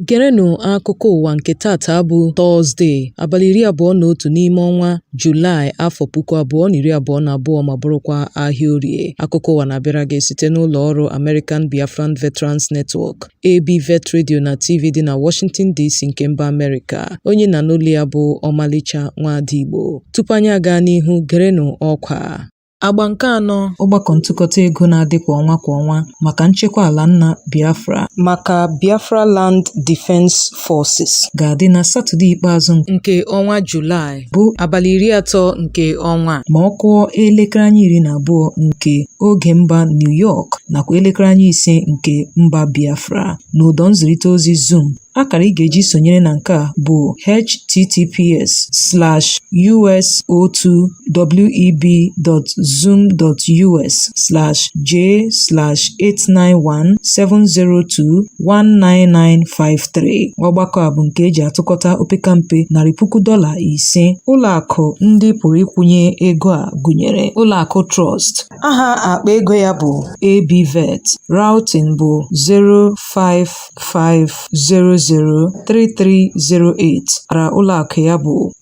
Gerenụ akụkọ ụwa nke tata bụ Tọzdee, abalị 21 n'ime ọnwa Julaị, afọ 2022, ma bụrụkwa ahịa Orie. Akụkọ ụwa na-abịara gị site n'ụlọ ọrụ American Biafran Veterans Network, ABVET Radio na TV dị na Washington DC nke mba Amerịka. Onye na n'olu ya bụ Ọmalịcha Nwaada Igbo. Tupu anyị aga n'ihu, gerenụ ọkwa. Agba nke anọ ọgbakọ ntụkọta ego na-adị kwa ọnwa kwa ọnwa maka nchekwa ala nna Biafra maka Biafra Land Defense Forces ga-adị na Satọde ikpeazụ nke ọnwa Julaị, bụ abalị 30 nke ọnwa a, ma ọ kụọ elekere anya 12 nke oge mba New York nakwa elekere anya 5 nke mba Biafra n'ụdọ nzirịta ozi Zoom. Akara ị ga-eji sonyere na nke a bụ https://us02web.zoom.us/j/89170219953. Ọgbakọ a bụ nke eji atụkọta opekampe $500,000. Ụlọakụ ndị pụrụ ịkwụnye ego a gụnyere Ụlọakụ Trust, aha akpa ego ya bụ ABVET, routing bụ 055003308, ara ụlọakụ ya bụ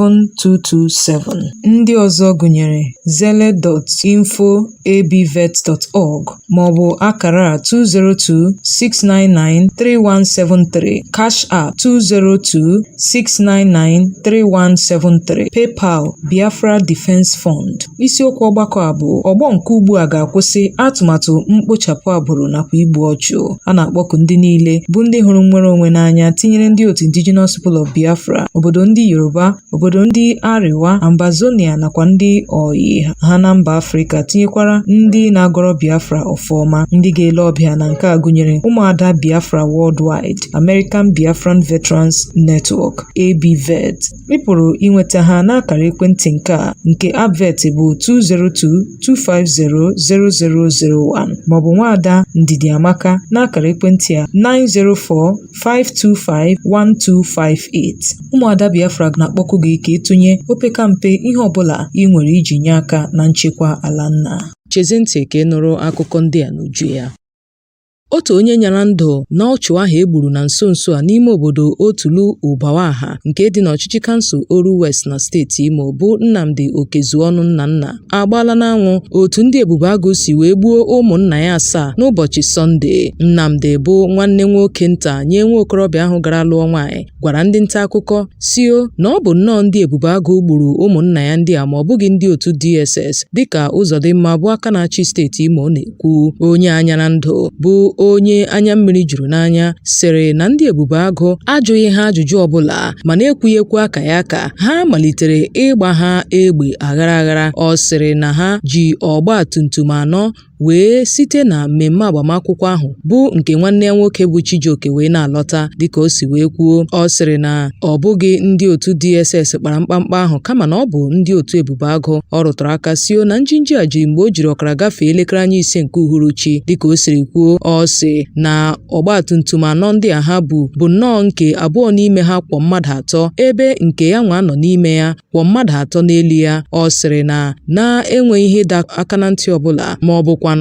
1210006027227. Ndị ọzọ gụnyere zelle.info@abvet.org maọbụ akara 202-699-3173, Cash App 202-699-3173, PayPal Biafra Defense Fund. Isiokwu ọgbakọ a bụ ọgbọ nke ugbu a ga-akwụsị atụmatụ mkpochapụ agbụrụ nakwa igbu ọchụ. A na-akpọku ndị niile bụ ndị hụrụ nnwere onwe n'anya, tinyere ndị otu Indigenous People of Biafra, obodo ndị Yoruba, obodo ndị Arewa, Ambazonia nakwa ndị oyi ha na mba Afrịka, tinyekwara ndị na-agọrọ Biafra ọfọma. Ndị ga-ele ọbịa na nke a gụnyere ụmụada Biafra Worldwide, American Biafran Veterans Network, ABVET. Ị pụrụ inweta ha n'akara ekwentị nke a: nke ABVET bụ 202-250-0001, maọbụ nwaada Ndidi Amaka n'akara ekwentị a 904-525-1258. Ụmụada Biafra na-akpọku gị ka ịtụnye opekampe ihe ọbụla ị nwere iji nye aka na nchekwa ala nna. Chezie ntị ka ị nụrụ akụkọ ndị a n'uju ya. Otu onye nyara ndụ n'ọchụ ahụ e gburu na nso nso a n'ime obodo Otulu Ụbawaha nke dị n'ọchịchị kansụl Oru West na steeti Imo, bụ Nnamdi Okezuọnụ Nnanna, agbaala n'anwụ otu ndị Ebube Agụ si wee gbuo ụmụnna ya asaa n'ụbọchị Sọnde. Nnamdi bụ nwanne nwoke nta nye nwa okorobịa ahụ gara lụọ nwaanyị, gwara ndị nta akụkọ sio na ọ bụ nnọọ ndị Ebube Agụ gburu ụmụnna ya ndị a, ma ọ bụghị ndị otu DSS, dịka Ụzọdịmma bụ aka na-achị steeti Imo na-ekwu. Onye anyara ndụ bụ onye anya mmiri juru n'anya sịrị na ndị Ebube Agụ ajụghị ha ajụjụ ọbụla, ma na-ekwughị ekwu aka ya aka ha malitere ịgba ha egbe aghara aghara. Ọ sịrị na ha ji ọgba tum tum anọ wee site na mmemme agbamakwụkwọ ahụ bụ nke nwanne ya nwoke bụ Chijioke wee na-alọta. Dịka o si wee kwuo, ọ sịrị na ọ bụghị ndị otu DSS kpara mkpamkpa ahụ, kama na ọ bụ ndị otu Ebube Agụ. Ọ rụtụrụ aka sio na njinji a jiri mgbe o jiri ọkara gafee elekere anya 5 nke uhuruchi. Dịka o siri kwuo, ọ sị na ọgbatumtum anọ ndị a ha bu bụ nnọọ nke abụọ n'ime ha kwọ mmadụ atọ, ebe nke ya nwa nọ n'ime ya kwọ mmadụ atọ n'elu ya. Ọ sịrị na na-enweghị ihe ịdọ aka na ntị ọbụla ma ọ bụkwanụ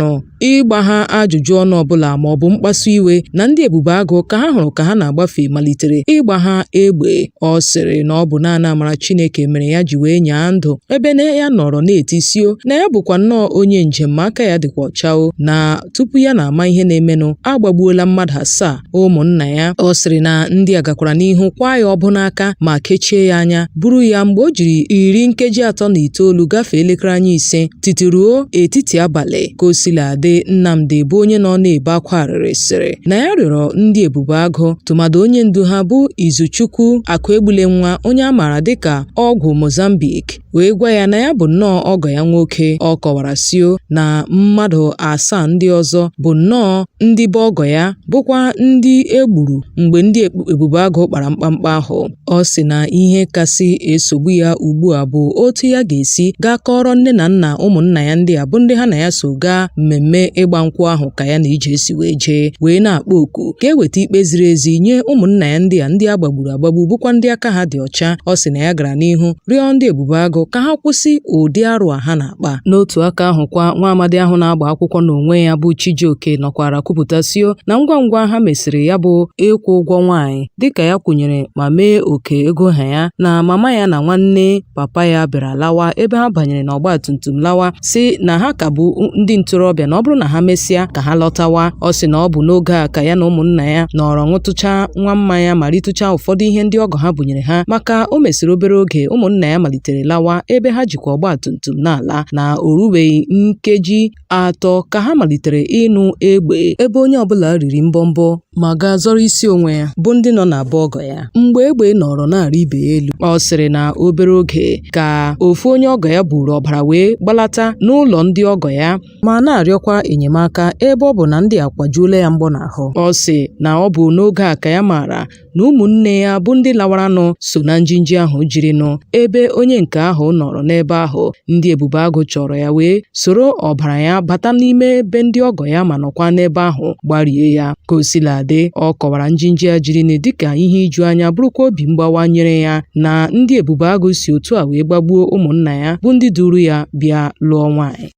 ịgba ha ajụjụ ọnụ ọbụla ma ọ bụ mkpasu iwe, na ndị Ebube Agụ ka ha hụrụ ka ha na-agbafe malitere ịgba ha egbe. Ọ sịrị na ọ bụ naanị amara Chineke mere ya ji wee nyaa ndụ, ebe na ya nọrọ na-etisio na ya bụkwa nnọọ onye njem ma aka ya dịkwa ọcha o, na tupu ya na-ama ihe na-emenụ, agbagbuola mmadụ asaa ụmụnna ya. Ọ sịrị na ndị a gakwara n'ihu kwaa ya ọbụ n'aka ma kechie ya anya, buru ya mgbe o jiri 39 gafee elekere anya 5 titi ruo etiti abalị. Ka o sila dị, Nnamdi bụ onye nọ na-ebe akwa arịrị sịrị na ya rịọrọ ndị Ebube Agụ, tụmadụ onye ndu ha bụ Izuchukwu Akụegbulenwa, onye a maara dịka ọgwụ Mozambique, wee gwa ya na ya bụ nnọọ ọgọ ya nwoke. Ọ kọwara sio na mmadụ asaa ndị ọzọ bụ nnọọ ndị be ọgọ ya bụkwa ndị e gburu mgbe ndị Ebube Agụ kpara mkpamkpa ahụ. Ọ sị na ihe kasị esogbu ya ugbu a bụ otu ya ga-esi gaa kọọrọ nne na nna ụmụnna ya ndị a bụ ndị ha na ya so gaa mmemme mmemme ịgba nkwụ ahụ ka ya na ije si wee jee, wee na-akpọ oku ka e weta ikpe ziri ezi nye ụmụnna ya ndị a ndị a gbagburu agbagbu bụkwa ndị aka ha dị ọcha. Ọ sị na ya gara n'ihu rịọ ndị Ebube Agụ ka ha kwụsị ụdị arụ a ha na-akpa. N'otu aka ahụ kwa, nwa amadi ahụ na-agba akwụkwọ n'onwe ya bụ Chijioke nọkwara kwupụta sio na ngwa ngwa ha mesịrị ya bụ ịkwụ ụgwọ nwaanyị dịka ya kwụnyere ma mee oke ego ha ya na mama ya na nwanne papa ya bịara lawa ebe ha banyere n'ọgba tum tum lawa, sị na ha ka bụ ndị ntorobịa na ọ bụrụ na ha mesịa ka ha lọtawa. Ọ sị na ọ bụ n'oge a ka ya na ụmụnna ya nọrọ ṅụtụcha nwa mmanya ma ritụcha ụfọdụ ihe ndị ọgọ ha bunyere ha, maka o mesịrị obere oge ụmụnna ya malitere lawa ebe ha jikwa ọgba tum tum na-ala, na o rubeghị nkeji 3 ka ha malitere ịnụ egbe ebe onye ọbụla riri mbọmbọ ma gaa zọrọ isi onwe ya bụ ndị nọ na be ọgọ ya mgbe egbe nọrọ na-arị ibe ya elu. Ọ sịrị na obere oge ka ofu onye ọgọ ya buru ọbara wee gbalata n'ụlọ ndị ọgọ ya ma na-arịọkwa enyemaka ebe ọ bụ na ndị a kwajuola ya mgbọ n'ahụ. Ọ sị na ọ bụ n'oge a ka ya maara na ụmụnne ya bụ ndị lawaranụ so na njinji ahụ jirinụ, ebe onye nke ahụ nọrọ n'ebe ahụ ndị Ebube Agụ chọrọ ya wee soro ọbara ya bata n'ime be ndị ọgọ ya ma nọkwa n'ebe ahụ gbarie ya. Ka o sila dị, ọ kọwara njinji a jirinụ dịka ihe iju anya bụrụkwa obi mgbawa nyere ya na ndị Ebube Agụ si otu a wee gbagbuo ụmụnna ya bụ ndị duru ya bịa lụọ nwaanyị.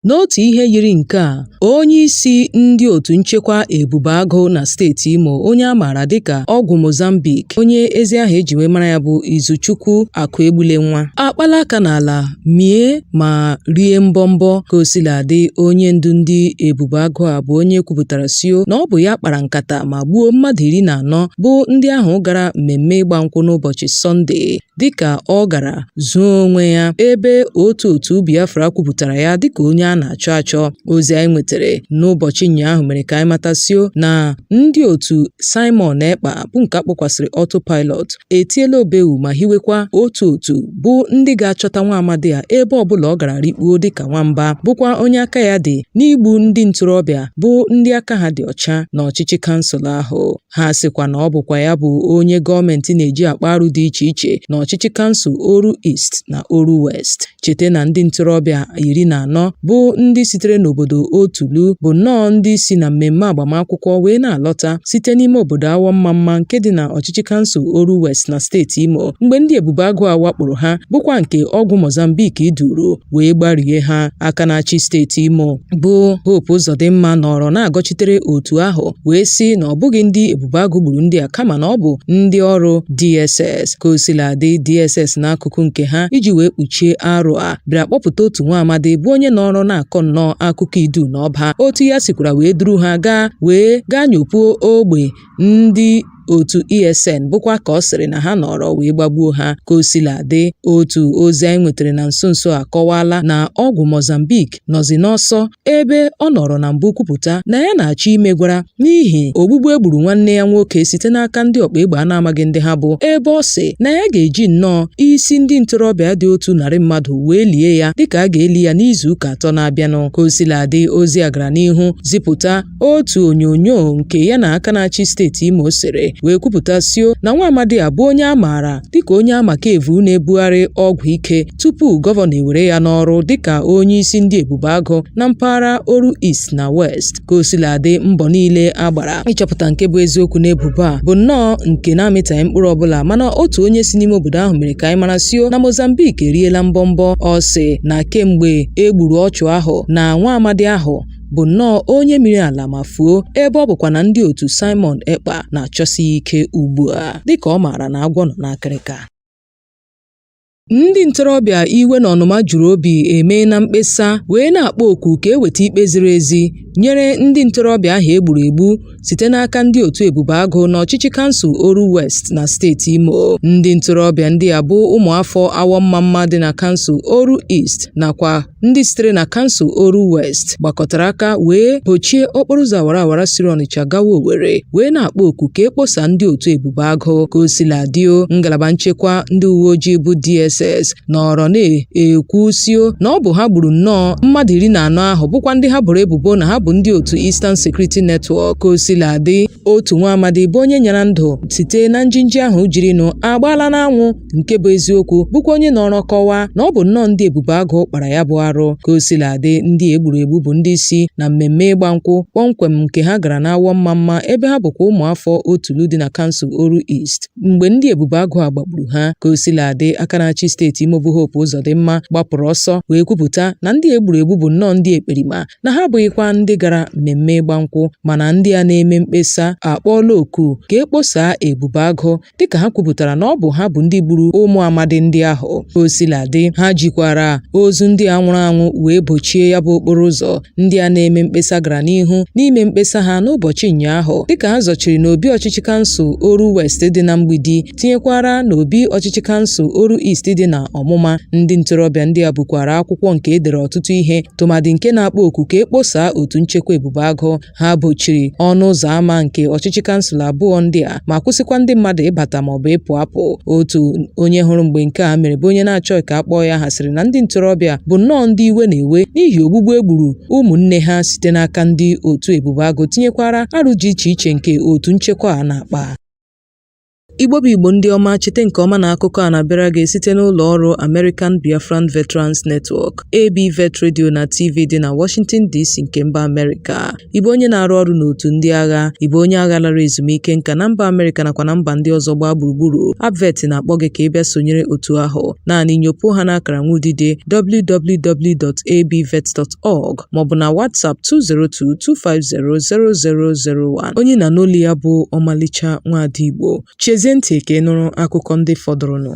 N'otu ihe yiri nke a, onye isi ndị otu nchekwa Ebube Agụ na steeti Imo, onye a maara dịka Ọgwụ Mozambique, onye ezi aha eji wee mara ya bụ Izuchukwu Akụegbulenwa, akpala aka n'ala mie ma rie mbọmbọ. Ka o sila dị, onye ndu ndị Ebube Agụ a bụ onye kwupụtara sio na ọ bụ ya kpara nkata ma gbuo mmadụ 14 bụ ndị ahụ gara mmemme ịgba nkwụ n'ụbọchị Sọnde, dịka ọ gara zoo onwe ya ebe otu otu Biafra kwupụtara ya dịka onye a na-achọ achọ. Ozi anyị nwetara n'ụbọchị ụnyaahụ mere ka anyị matasio na ndị otu Simon Ekpa bụ nke a kpọkwasịrị Autopilot etiela obewu ma hiwekwa otu otu bụ ndị ga-achọta nwa amadi a ebe ọbụla ọ gara rikpuo dịka nwamba, bụkwa onye aka ya dị n'igbu ndị ntorobịa bụ ndị aka ha dị ọcha n'ọchịchị kansụl ahụ. Ha sịkwa na ọ bụkwa ya bụ onye gọọmenti na-eji akpa arụ dị iche iche n'ọchịchị kansụl Oru East na Oru West. Cheta na ndị ntorobịa 14 bụ ndị sitere n'obodo Otulu bụ nnọọ ndị si na mmemme agbamakwụkwọ wee na-alọta site n'ime obodo Awọmmamma nke dị na ọchịchị kansụl Oru West na steeti Imo mgbe ndị Ebube Agụ a wakporo ha, bụkwa nke ọgwụ Mozambique duru wee gbarie ha. Aka na-achị steeti Imo bụ Hope Uzodimma nọrọ na-agọchitere otu ahụ wee sị na ọ bụghị ndị Ebube Agụ gburu ndị a kama na ọ bụ ndị ọrụ DSS. Ka o sila dị, DSS n'akụkụ nke ha iji wee kpuchie arụ a bịara kpọpụta otu nwa amadi bụ onye nọrọ na-akọ nnọọ akụkọ idu na ọba otu ya sikwara wee duru ha gaa wee gaa nyopuo ogbe ndị otu ESN bụkwa ka ọ sịrị na ha nọrọ wee gbagbuo ha. Ka o sila dị, otu ozi anyị nwetara na nso nso a kọwaala na ọgwụ Mozambique nọzi n'ọsọ ebe ọ nọrọ na mbụ kwupụta na ya na-achọ imegwara n'ihi ogbugbu e gburu nwanne ya nwoke site n'aka ndị ọkpa egbe a na-amaghị ndị ha bụ, ebe ọ sị na ya ga-eji nnọọ isi ndị ntorobịa dị 100 mmadụ wee lie ya dịka a ga-eli ya n'izu ụka 3 na-abịanụ. Ka o sila dị, ozi a gara n'ihu zipụta otu onyonyo nke ya na aka na-achị steeti Imo sere wee kwupụta sio na nwa amadi a bụ onye a maara dịka onye amakaevu na-ebugharị ọgwụ ike tupu gọvanọ ewere ya n'ọrụ dịka onye isi ndị Ebube Agụ na mpaghara Oru East na West. Ka o sila dị, mbọ niile a gbara ịchọpụta nke bụ eziokwu n'ebubo a bụ nnọọ nke na-amịtaghị mkpụrụ ọbụla, mana otu onye si n'ime obodo ahụ mere ka anyị mara sio na Mozambique eriela mbọmbọ. Ọ sị na kemgbe e gburu ọchụ ahụ na nwa amadi ahụ bụ nnọọ onye miri ala ma fuo, ebe ọ bụkwa na ndị otu Simon Ekpa na-achọsi ya ike ugbu a dịka ọ maara na agwọ nọ n'akịrịka. Ndị ntorobịa iwe na ọnụma juru obi emeela mkpesa wee na-akpọ oku ka e weta ikpe ziri ezi nyere ndị ntorobịa ahụ e gburu egbu site n'aka ndị otu Ebube Agụ n'ọchịchị kansụl Oru West na steeti Imo. Ndị ntorobịa ndị a bụ ụmụafọ Awọmmamma dị na kansụl Oru East nakwa ndị sitere na kansụl Oru West gbakọtara aka wee bochie okporo ụzọ awara awara siri Ọnịcha gawa Owerri wee na-akpọ oku ka e kposa ndị otu Ebube Agụ. Ka o sila dị, ngalaba nchekwa ndị uwe ojii bụ DSS DSS nọrọ na-ekwu sio na ọ bụ ha gburu nnọọ mmadụ 14 ahụ bụkwa ndị ha boro ebubo na ha bụ ndị otu Eastern Security Network. Ka o sila dị, otu nwa amadi bụ onye nyara ndụ site na njinji ahụ jirinụ agbaala n'anwụ nke bụ eziokwu bụkwa onye nọrọ kọwaa na ọ bụ nnọọ ndị Ebube Agụ kpara ya bụ arụ. Ka o sila dị, ndị e gburu egbu bụ ndị si na mmemme ịgba nkwụ kpọmkwem nke ha gara n'Awọ Mmamma ebe ha bụkwa ụmụafọ Otulu dị na kansụl Oru East mgbe ndị Ebube Agụ a gbagburu ha. Ka o sila dị, aka na-achị steeti Imo bụ Hope Uzodimma gbapụrụ ọsọ wee kwupụta na ndị e gburu egbu bụ nnọọ ndị ekperima na ha abụghịkwa ndị gara mmemme ịgba nkwụ, mana ndị a na-eme mkpesa akpọọla oku ka e kposaa Ebube Agụ dịka ha kwupụtara na ọ bụ ha bụ ndị gburu ụmụ amadi ndị ahụ. Ka o sila dị, ha jikwara ozu ndị a nwụrụ anwụ wee bochie ya bụ okporo ụzọ. Ndị a na-eme mkpesa gara n'ihu n'ime mkpesa ha n'ụbọchị ụnyaahụ dịka ha zọchiri n'obi ọchịchị kansụl Oru West dị na Mgbidi tinyekwara n'obi ọchịchị kansụl Oru East dị na Ọmụma. Ndị ntorobịa ndị a bukwara akwụkwọ nke e dere ọtụtụ ihe tụmadị nke na-akpọ oku ka e kposaa otu nchekwa Ebube Agụ. Ha bochiri ọnụ ụzọ ámá nke ọchịchị kansụl abụọ ndị a ma kwụsịkwa ndị mmadụ ịbata maọbụ ịpụ apụ. Otu onye hụrụ mgbe nke a mere bụ onye na-achọghị ka a kpọọ ya aha sịrị na ndị ntorobịa bụ nnọọ ndị iwe na-ewe n'ihi ogbugbu e gburu ụmụnne ha site n'aka ndị otu Ebube Agụ tinyekwara arụ dị iche iche nke otu nchekwa a na-akpa. Igbo bụ Igbo ndị ọma, cheta nke ọma na akụkọ a na-abịara gị site n'ụlọ ọrụ American Biafran Veterans Network, ABVET Radio na TV dị na Washington DC nke mba Amerịka. Ị bụ onye na-arụ ọrụ n'otu ndị agha, ị bụ onye agha lara ezumike nka na mba Amerịka nakwa na mba ndị ọzọ gbaa gburugburu, ABVET na-akpọ gị ka ị bịa sonyere otu ahụ. Naanị nyopụ ha n'akara nwudide www.abvet.org maọbụ na WhatsApp 202-250-0001. Onye na n'olu ya bụ ọmalịcha nwaada Igbo. Chezie ntị ka ị nụrụ akụkọ ndị fọdụrụnụ.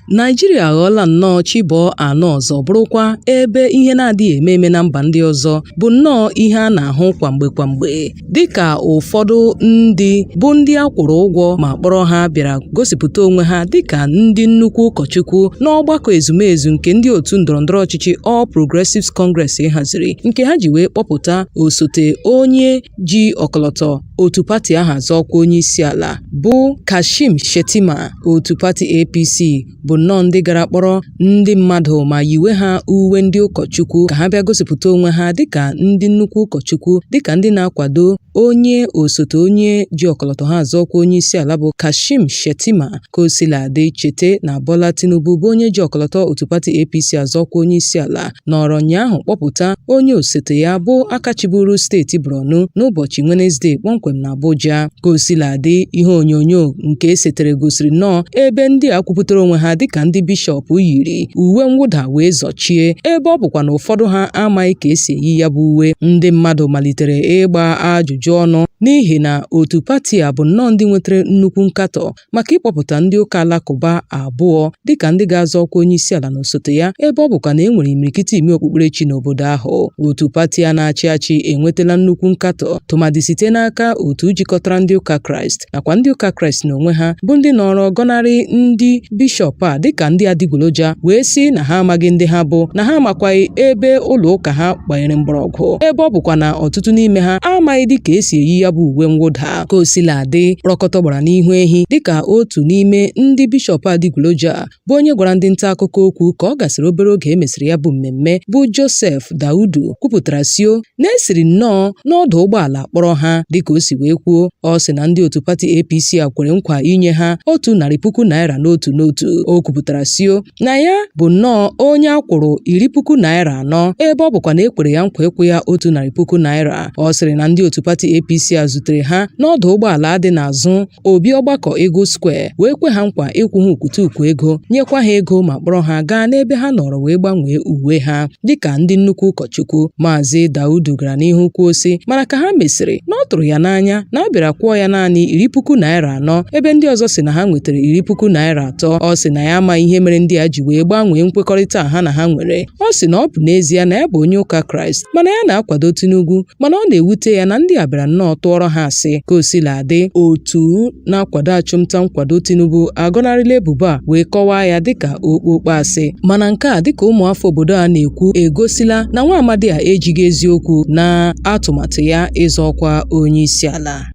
Naijiria aghọọla nnọọ chi bọọ a nụ ọzọ bụrụkwa ebe ihe na-adịghị eme eme na mba ndị ọzọ bụ nnọọ ihe a na-ahụ kwa mgbe kwa mgbe dịka ụfọdụ ndị bụ ndị a kwụrụ ụgwọ ma kpọrọ ha bịara gosipụta onwe ha dịka ndị nnukwu ụkọchukwu n'ọgbakọ ezumezu nke ndị otu ndọrọndọrọ ọchịchị All Progressives Congress haziri nke ha ji wee kpọpụta osote onye ji ọkọlọtọ otu pati ahụ azọ ọkwa onye isi ala bụ Kashim Shettima. Otu pati APC bụ nnọọ ndị gara kpọrọ ndị mmadụ ma yiwe ha uwe ndị ụkọchukwu ka ha bịa gosipụta onwe ha dịka ndị nnukwu ụkọchukwu dịka ndị na-akwado onye osote onye ji ọkọlọtọ ha azọ ọkwa onye isi ala bụ Kashim Shettima. Ka o sila dị, chete na Bola Tinubu bụ onye ji ọkọlọtọ otu pati APC azọ ọkwa onye isi ala nọrọ ụnyaahụ kpọpụta onye osote ya bụ aka chịburu steeti Borno n'ụbọchị Wenezdee kpọmkwem na Abuja. Ka o sila dị, ihe onyonyo nke e setere gosiri nnọọ ebe ndị a kwupụtara onwe ha dịka ndị bishọp yiri uwe mwụda wee zọchie, ebe ọ bụkwa na ụfọdụ ha amaghị ka esi eyi ya bụ uwe. Ndị mmadụ malitere ịgba ajụjụ ọnụ n'ihi na otu pati a bụ nnọọ ndị nwetara nnukwu nkatọ maka ịkpọpụta ndị ụka alakụba abụọ dịka ndị ga-azọ ọkwa onye isi ala na osote ya, ebe ọ bụkwa na e nwere imirikiti imi okpukperechi n'obodo ahụ. Otu pati a na-achị achị enwetala nnukwu nkatọ tụmadị site n'aka otu jikọtara ndị ụka Kraịst nakwa ndị ụka Kraịst n'onwe ha bụ ndị nọrọ gọnarị ndị bishọp a dịka ndị adịgboloja wee sị na ha amaghị ndị ha bụ, na ha amakwaghị ebe ụlọ ụka ha gbanyere mgbọrọgwụ, ebe ọ bụkwa na ọtụtụ n'ime ha amaghị dị ka esi eyi ya bụ uwe mwụda. Ka o sila dị, kpọrọkọtọ gbara n'ihu ehi dịka otu n'ime ndị bishọp adịgboloja bụ onye gwara ndị nta akụkọ okwu ka ọ gasịrị obere oge e mesịrị ya bụ mmemme bụ Joseph Daudu kwupụtara sio na e siri nnọọ n'ọdụ ụgbọala kpọrọ ha. Dịka o si wee kwuo, ọ sị na ndị otu pati APC a kwere nkwa inye ha ₦100,000 n'otu n'otu. O kwupụtara sio na ya bụ nnọọ onye a kwụrụ ₦40,000, ebe ọ bụkwa na e kwere ya nkwa ịkwụ ya ₦100,000. Ọ sịrị na ndị otu pati APC a zutere ha n'ọdụ ụgbọala dị n'azụ obi ọgbakọ Eagle Square wee kwe ha nkwa ịkwụ ha ukwutukwu ego, nyekwa ha ego ma kpọrọ ha gaa n'ebe ha nọrọ wee gbanwee uwe ha dịka ndị nnukwu ụkọchukwu. Maazị Daudu gara n'ihu kwuo sị mana ka ha mesịrị na ọ tụrụ ya n'anya na a bịara kwụọ ya naanị ₦40,000 ebe ndị ọzọ sị na ha nwetara ₦30,000. Ọ sị na ya amaghị ihe mere ndị a ji wee gbanwee nkwekọrịta ha na ha nwere. Ọ sị na ọ bụ n'ezie na ya bụ onye ụka Kraịst mana ya na-akwado Tinubu, mana ọ na-ewute ya na ndị a bịara nnọọ tụọrọ ha asị. Ka o sila dị, otu na-akwado achụmnta nkwado Tinubu agọnarịla ebubo a wee kọwaa ya dịka okpokpo asị. Mana nke a dịka ụmụafọ obodo a na-ekwu egosila na nwa amadi a ejighị eziokwu na atụmatụ ya ịzọ ọkwa onyeisiala.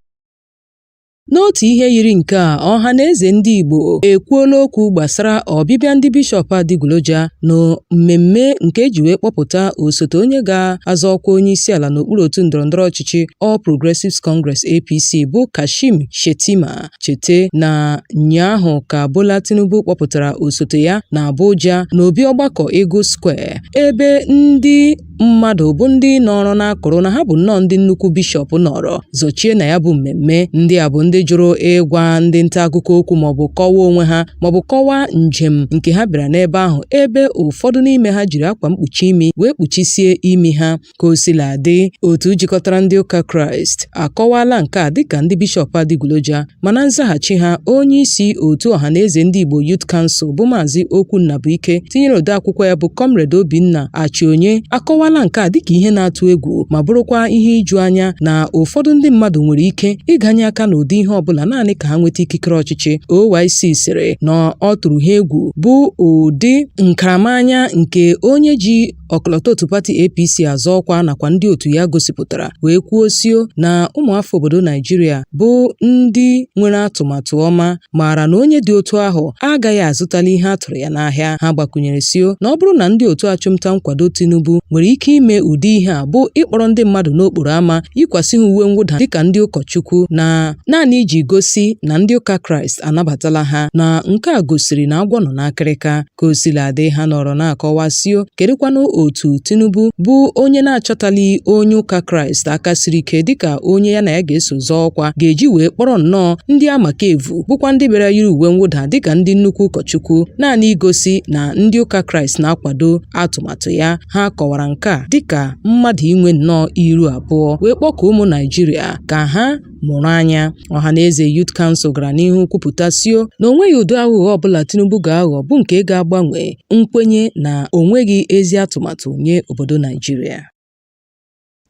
N'otu ihe yiri nke a, Ọhanaeze Ndị Igbo ekwuola okwu gbasara ọbịbịa ndị bishọp adịgboloja na mmemme nke e ji wee kpọpụta osote onye ga-azọ ọkwa onyeisiala n'okpuru otu ndọrọndọrọ ọchịchị All Progressives Congress APC bụ Kashim Shettima. Chete na ụnyaahụ ka Bola Tinubu kpọpụtara osote ya na Abuja n'obi ọgbakọ Eagle Square ebe ndị mmadụ bụ ndị nọrọ n'akụrụ na ha bụ nnọọ ndị nnukwu bishọp nọrọ zọchie na ya bụ mmemme. Ndị a bụ ndị jụrụ ịgwa ndị nta akụkọ okwu maọbụ kọwaa onwe ha maọbụ kọwaa njem nke ha bịara n'ebe ahụ, ebe ụfọdụ n'ime ha jiri akwa mkpuchi imi wee kpuchisie imi ha. Ka o sila dị, otu jikọtara ndị ụka Kraịst akọwaala nke a dịka ndị bishọp adịgboloja. Mana nzaghachi ha, onye isi otu Ọhanaeze Ndị Igbo Youth Council bụ Maazị Okwu Nnabuike tinyere odeakwụkwọ ya bụ Comrade Obinna Achionye akọwaala nke a dịka ihe na-atụ egwu ma bụrụkwa ihe iju anya na ụfọdụ ndị mmadụ nwere ike ịganye aka n'ụdị ihe ọbụla naanị ka ha nweta ikikere ọchịchị. OYC sịrị na ọ tụrụ ha egwu bụ ụdị nkaramanya nke onye ji ọkọlọtọ otu pati APC azọ ọkwa nakwa ndị otu ya gosipụtara, wee kwuo sio na ụmụafọ obodo Naijiria bụ ndị nwere atụmatụ ọma maara na onye dị otu ahụ agaghị azụtali ihe a tụrụ ya n'ahịa. Ha gbakwunyere sio na ọ bụrụ na ndị otu achụmnta nkwado Tinubu nwere ike ime ụdị ihe a bụ ịkpọrọ ndị mmadụ n'okporo ámá yikwasị ha uwe mwụda dịka ndị ụkọchukwu na naanị iji gosi na ndị ụka Kraịst anabatala ha, na nke a gosiri na agwọ nọ n'akịrịka. Ka o sila dị, ha nọrọ na-akọwa sio kedụkwanụ otu Tinubu bụ onye na-achọtali onye ụka Kraịst aka siri ike dịka onye ya na ya ga-eso zọọ ọkwa ga-eji wee kpọrọ nnọọ ndị amakaevu bụkwa ndị bịara yiri uwe mwụda dịka ndị nnukwu ụkọchukwu naanị igosi na ndị ụka Kraịst na-akwado atụmatụ ya. Ha kọwara nke a dịka mmadụ inwe nnọọ iru abụọ wee kpọkuo ụmụ Naijiria ka ha mụrụ anya. Ọhanaeze Youth Council gara n'ihu kwupụta sio na o nweghị ụdị aghụghọ ọbụla Tinubu ga-aghọ bụ nke ga-agbanwe nkwenye na o nweghị ezi atụmatụ nye obodo Naijiria.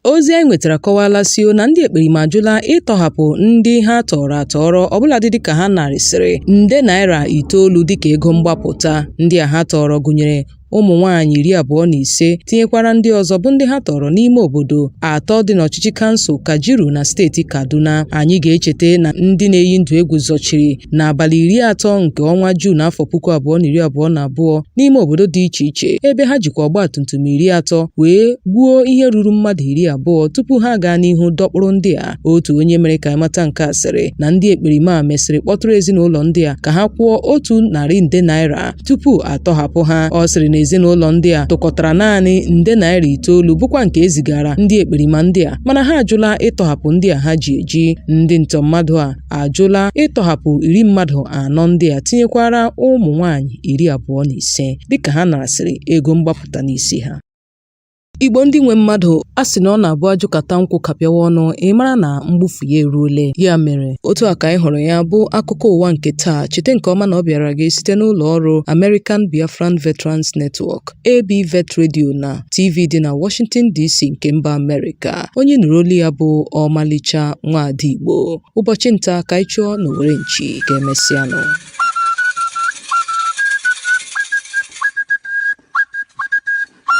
Ozi anyị nwetara kọwaala sio na ndị ekperima ajụla ịtọhapụ ndị ha tọrọ atọrọ ọbụladị dịka ha narịsịrị nde naira 9 dịka ego mgbapụta. Ndị a ha tọrọ gụnyere ụmụ nwaanyị 25 tinyekwara ndị ọzọ bụ ndị ha tọrọ n'ime obodo atọ dị n'ọchịchị kansụl Kajuru na steeti Kaduna. Anyị ga-echeta na ndị na-eyi ndụ egwu zọchiri n'abalị 30 nke ọnwa Juun afọ 2022 n'ime obodo dị iche iche ebe ha jikwa ọgbatumtum 30 wee gbuo ihe ruru mmadụ 20 tupu ha gaa n'ihu dọkpụrụ ndị a. Otu onye mere ka anyị mata nke a sịrị na ndị ekperima a mesịrị kpọtụrụ ezinụlọ ndị a ka ha kwụọ 100 nde naira tupu a tọhapụ ha. Ọ sịrị na ezinụlọ ndị a tụkọtara naanị nde naira 9 bụkwa nke e zigara ndị ekperima ndị a, mana ha ajụla ịtọhapụ ndị a ha ji eji. Ndị ntọ mmadụ a ajụla ịtọhapụ iri mmadụ anọ ndị a tinyekwara ụmụ nwaanyị 25 dịka ha narasịrị ego mgbapụta n'isi ha. Igbo ndị nwe mmadụ, a sị na ọ na-abụ ajụkata nkwụ kapịawa ọnụ, ị mara na mgbufu ya eruole. Ya mere, otu a ka anyị hụrụ ya bụ akụkọ ụwa nke taa. Cheta nke ọma na ọ bịara gị site n'ụlọ ọrụ American Biafran Veterans Network, ABVET Radio na TV dị na Washington DC nke mba Amerịka. Onye nụrụ olu ya bụ Ọmalịcha Nwaada Igbo. Ụbọchị nta ka anyị chụọ n'owere nchi, ka emesịanụ.